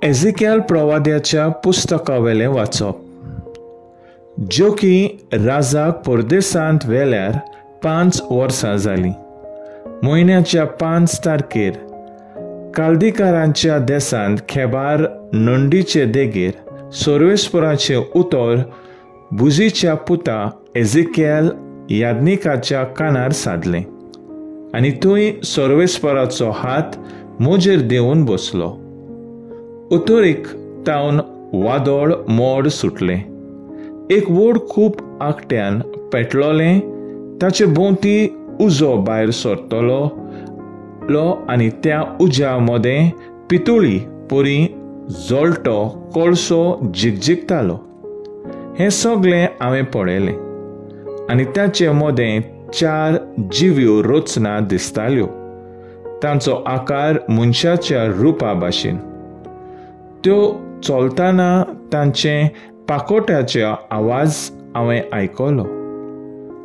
एझिकियल प्रवाद्याच्या पुस्तकावेलें वाचप. ज्योकी राजाक परदेसांत वेल्यार 5 वर्सां जालीं. म्हयन्याच्या 5 तारखेर काल्दिकारांच्या देसांत खेबार नंडीचे देगेर सर्वेस्पराचें उतर बुजीच्या पुता एझिकियल याज्ञिकाच्या कानार सादलें आनी थंय सर्वेस्पराचो हात म्हजेर देंवून बसलो. उतोरीक तावन वादळ मोड सुटलें. एक व्हड खूब आकट्यान पेटलोलें. ताचे भोंवती उजो भायर सरतलो लो आनी त्या उज्या मदें पितुळी परी जळटो कोळसो झिकझिकतालो. हें सगळें हांवें पळयलें आनी ताचे मदें 4 जिव्यो रचना दिसताल्यो. तांचो आकार मनशाच्या रुपा भाशेन. त्यो चलतना तांचे पाकोट्याचो आवाज हांवें आयकलो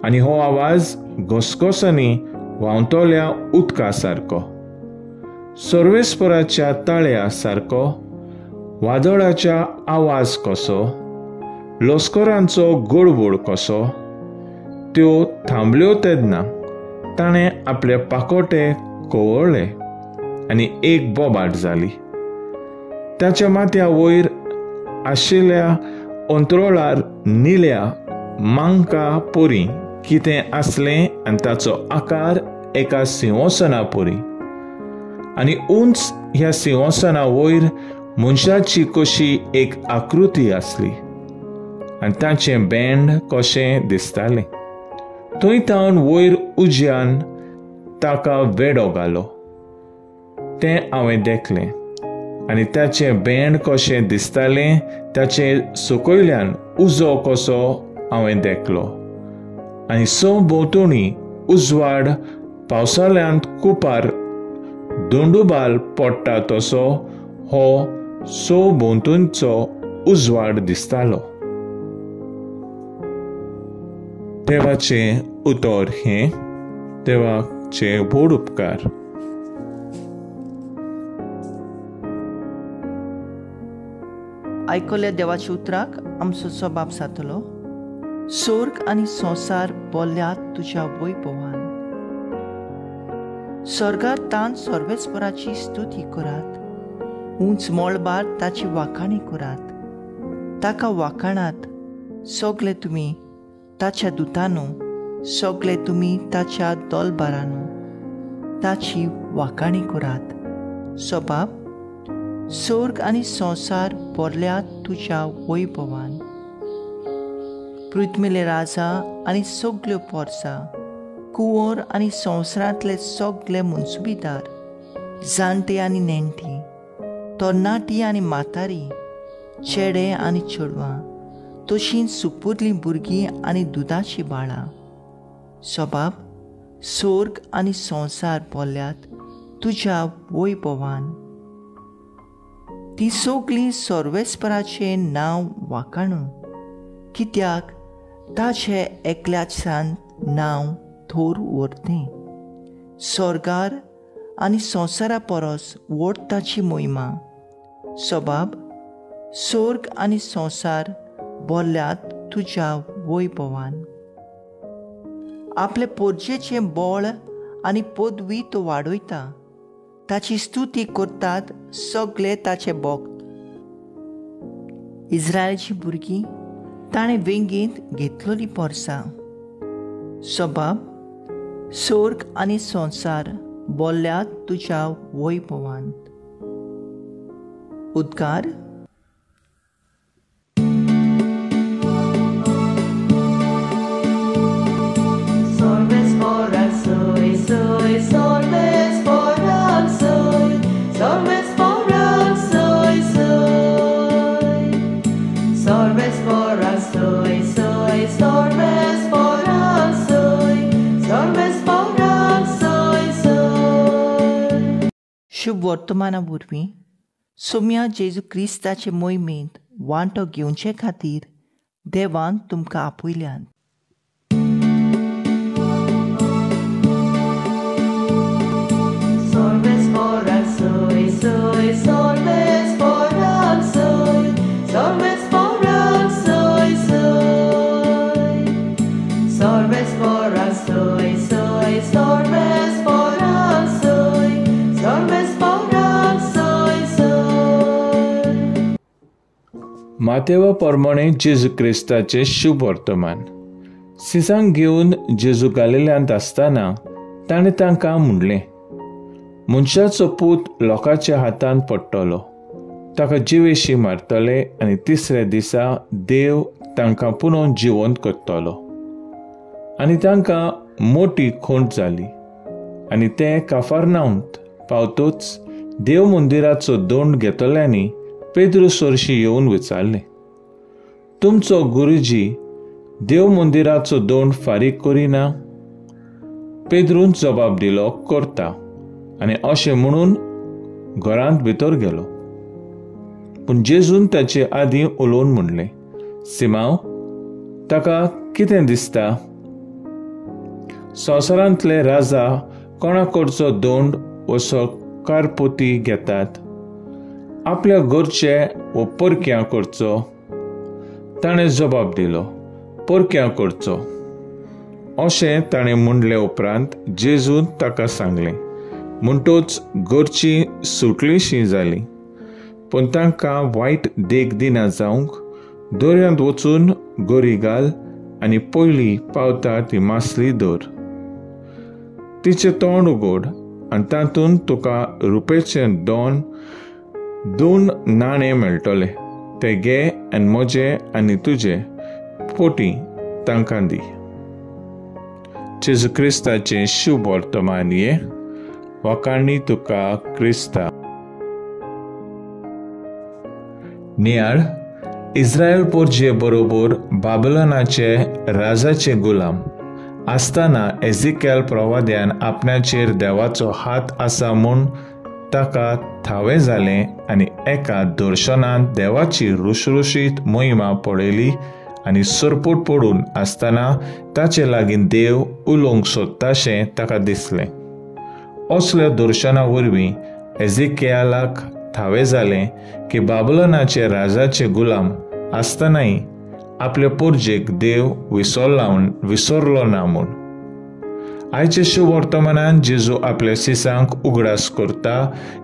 आनी हो आवाज घसघसांनी व्हांवतल्या उदका सारको, सर्वेस्पराच्या ताळ्या सारको, वादळाच्या आवाज कसो, लश्करांचो गडबड कसो. त्यो थांबल्यो तेन्ना ताणें आपले पाकोटे कवळ्ळे आनी एक बोबाट जाली. ताच्या माथ्या वयर आशिल्ल्या अंतरोळार निळ्या मांका परी कितें आसलें आनी ताचो आकार एका सिंहासना परी आनी उंच ह्या सिंहासना वयर मनशाची कशी एक आकृती आसली आनी ताचें बँड कशें दिसतालें. थंय तावन वयर उज्यान ताका वेडो घालो तें हांवें देखलें आनी ताचें बँड कशें दिसतालें ताचे सकयल्यान उजो कसो हांवें देखलो आनी भोंवतणी उजवाड पावसाळ्यांत कुपार दोंडुबाल पडटा तसो हो भोंवतणचो उजवाड दिसतालो. देवाचें उतर हें. देवाचे व्हड उपकार. आयकल्या देवाच्या उतराक आमचो सबाब जातलो. स्वर्ग आनी संवसार बोल्ल्यात तुज्या वैभवान. स्वर्गार तान सर्वेस्पराची स्तुती करात, उंच मळबार ताची वाखाणी करात. ताका वाखाणात सगळे तुमी ताच्या दुतानू, सगळे तुमी ताच्या दोलबारानू ताची वाखाणी करात. सबाब, स्वर्ग आनी संवसार भरल्यात तुज्या वैभवान. पृथ्वीले राजा आनी सगल्यो पोरसा, कुंवर आनी संवसारांतले सगळे मनसुबीदार, जाणटे आनी नेणटी, तरणाटी आनी म्हातारी, चेडे आनी चेडवां, तशींच सुपुरलीं भुरगीं आनी दुदाचीं बाळां. सबाब, स्वर्ग आनी संवसार भरल्यात तुज्या वैभवान. ती सगळीं सर्वेस्पराचें नांव वाखाणू, कित्याक ताचें एकल्याच्यान नांव थोर व्हरतें. स्वर्गार आनी संवसारा परस व्हड ताची मोहिमा. सबाब, स्वर्ग आनी संवसार भरल्यात तुज्या वैभवान. आपले पोरजेचें बळ आनी पदवी तो वाडयता. ताची स्तुती करतात सगळे ताचे भक्त. इस्रायलची भुरगीं ताणें वेंगेंत घेतलोली पोरसां. सबाब, स्वर्ग आनी संवसार बोल्ल्यात तुज्या वैभवान. उद्गार. शुभ वर्तमाना वरवीं सोम्या जेजू क्रिस्ताचे मोहिमेंत वांटो घेवचे खातीर देवान तुमकां आपयल्यान. मातेवा प्रमाणे जेजू क्रिस्ताचें शुभ वर्तमान. सिसांक घेवन जेजू गालिल्यांत आसतना ताणें तांकां म्हणलें, मनशाचो पूत लोकांच्या हातांत पडटलो, ताका जिवेशी मारतले आनी तिसऱ्या दिसा देव तांकां पुनोवन जिवंत करतलो. आनी तांकां मोटी खोंट जाली. आनी ते काफारनाउंत पावतोच देव मंदिराचो दोंड घेतल्यांनी पेद्रू सोरशी येवन विचारलें, तुमचो गुरुजी देव मंदिराचो दोंड फारीक करिना? पेद्रून जबाब दिलो, करता. आनी अशें म्हणून घरांत भितर गेलो. पूण जेजून ताचे आदीं उलोवन म्हणलें, सिमांव, ताका कितें दिसता? संवसारांतले राजा कोणाकडचो दोंड असो कारपोती घेतात? आपल्या घरचे वो परक्यां करचो? ताणें जबाब दिलो, परक्यां करचो. अशें ताणें म्हणले उपरांत जेजून ताका सांगलें, म्हणटोच घरची सुटलीशी जाली. पूण तांकां वायट देख दिना जावंक दर्यांत वचून गरी घाल आनी पयली पावता ती मासली दर, तिचें तोंड उगड आनी तातूंत तुका रुपेचें दोन नाणे मेळटले, ते घे आनी म्हजे आनी तुजे पोटी तांकां दी. जेजू क्रिस्ताचें शुभ वर्तमान ये वाखाणी तुका क्रिस्ता. नियाळ इस्रायल पोरजे बरोबर बाबलनाचे राजाचे गुलाम आसतना एझिकेल प्रवाद्यान आपणाचेर देवाचो हात आसा म्हूण ताका थावें जालें आनी एका दर्शनांत देवाची रुशरुशीत महिमा पळयली आनी सरपोट पडून आसतना ताचे लागीं देव उलोवंक सोदताशें ताका दिसलें. असल्या दर्शना वरवीं एझिकेलाक थावें जालें की बाबलनाचे राजाचे गुलाम आसतनाय आपले पोरजेक देव विसरलो ना म्हूण. आयचे शुभ वर्तमानान जेजू आपल्या सिसांक उगडास करता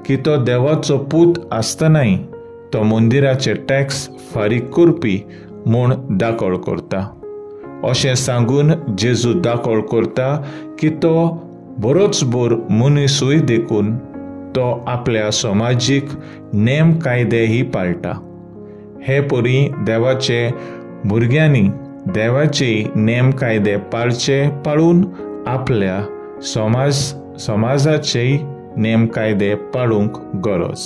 की तो देवाचो पूत आसतनाय तो मंदिराचे टॅक्स फारीक करपी म्हूण दाखल करता. अशें सांगून जेजू दाखल करता की तो बरोच बोर मनीसूय देखून तो आपल्या समाजीक नेम कायदेही पाळटा. हे परी देवाचे भुरग्यांनी देवाचे नेम कायदे पाळचे पाळून आपल्या समाजाचे नेम कायदे पाळूंक गरज.